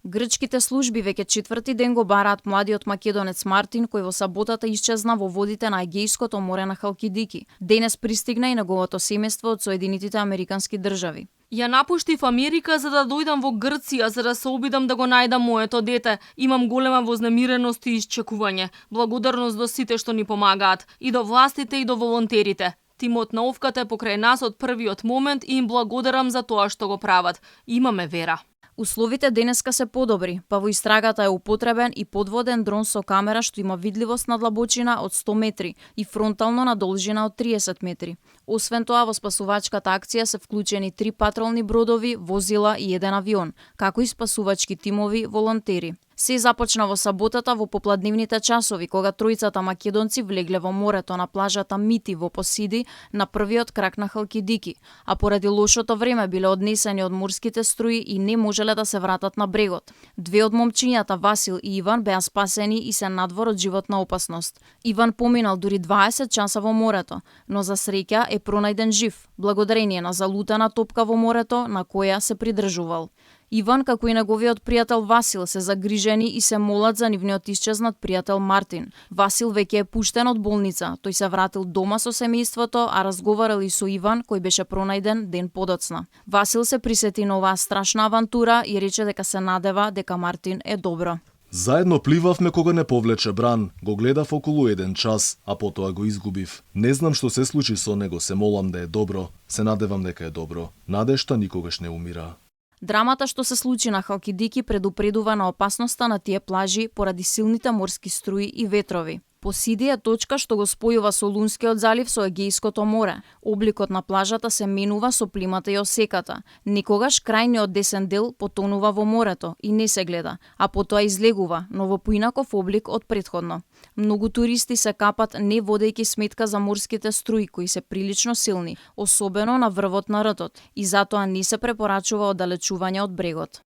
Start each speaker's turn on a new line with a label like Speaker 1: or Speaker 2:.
Speaker 1: Грчките служби веќе четврти ден го бараат младиот македонец Мартин, кој во саботата исчезна во водите на Егејското море на Халкидики. Денес пристигна и неговото семејство од Соединетите Американски држави.
Speaker 2: Ја напуштив Америка за да дојдам во Грција, за да се обидам да го најдам моето дете. Имам голема вознемиреност и исчекување. Благодарност до сите што ни помагаат, и до властите и до волонтерите. Тимот на Овката е покрај нас од првиот момент и им благодарам за тоа што го прават. Имаме вера.
Speaker 1: Условите денеска се подобри, па во истрагата е употребен и подводен дрон со камера што има видливост на длабочина од 100 метри и фронтално на должина од 30 метри. Освен тоа, во спасувачката акција се вклучени 3 патролни бродови, возила и 1 авион, како и спасувачки тимови волонтери. Се започна во саботата во попладневните часови, кога тројцата македонци влегле во морето на плажата Мити во Посиди на првиот крак на Халкидики, а поради лошото време биле однесени од морските струи и не можеле да се вратат на брегот. Две од момчињата, Васил и Иван, беа спасени и се надвор од животна опасност. Иван поминал дури 20 часа во морето, но за среќа е пронајден жив, благодарение на залутана топка во морето на која се придржувал. Иван, како и неговиот пријател Васил, се загрижени и се молат за нивниот исчезнат пријател Мартин. Васил веќе е пуштен од болница, тој се вратил дома со семејството, а разговарал и со Иван, кој беше пронајден ден подоцна. Васил се присети на оваа страшна авантура и рече дека се надева дека Мартин е добро.
Speaker 3: Заедно пливавме кога не повлече бран, го гледав околу 1 час, а потоа го изгубив. Не знам што се случи со него, се молам да е добро, се надевам дека е добро. Надежта никогаш не умира.
Speaker 1: Драмата што се случи на Халкидики предупредува на опасноста на тие плажи поради силните морски струи и ветрови. Посиди е точка што го спојува Солунскиот залив со Егејското море. Обликот на плажата се менува со плимата и осеката. Некогаш крајниот десен дел потонува во морето и не се гледа, а потоа излегува, но во поинаков облик од претходно. Многу туристи се капат не водејќи сметка за морските струи кои се прилично силни, особено на врвот на ртот, и затоа не се препорачува оддалечување од брегот.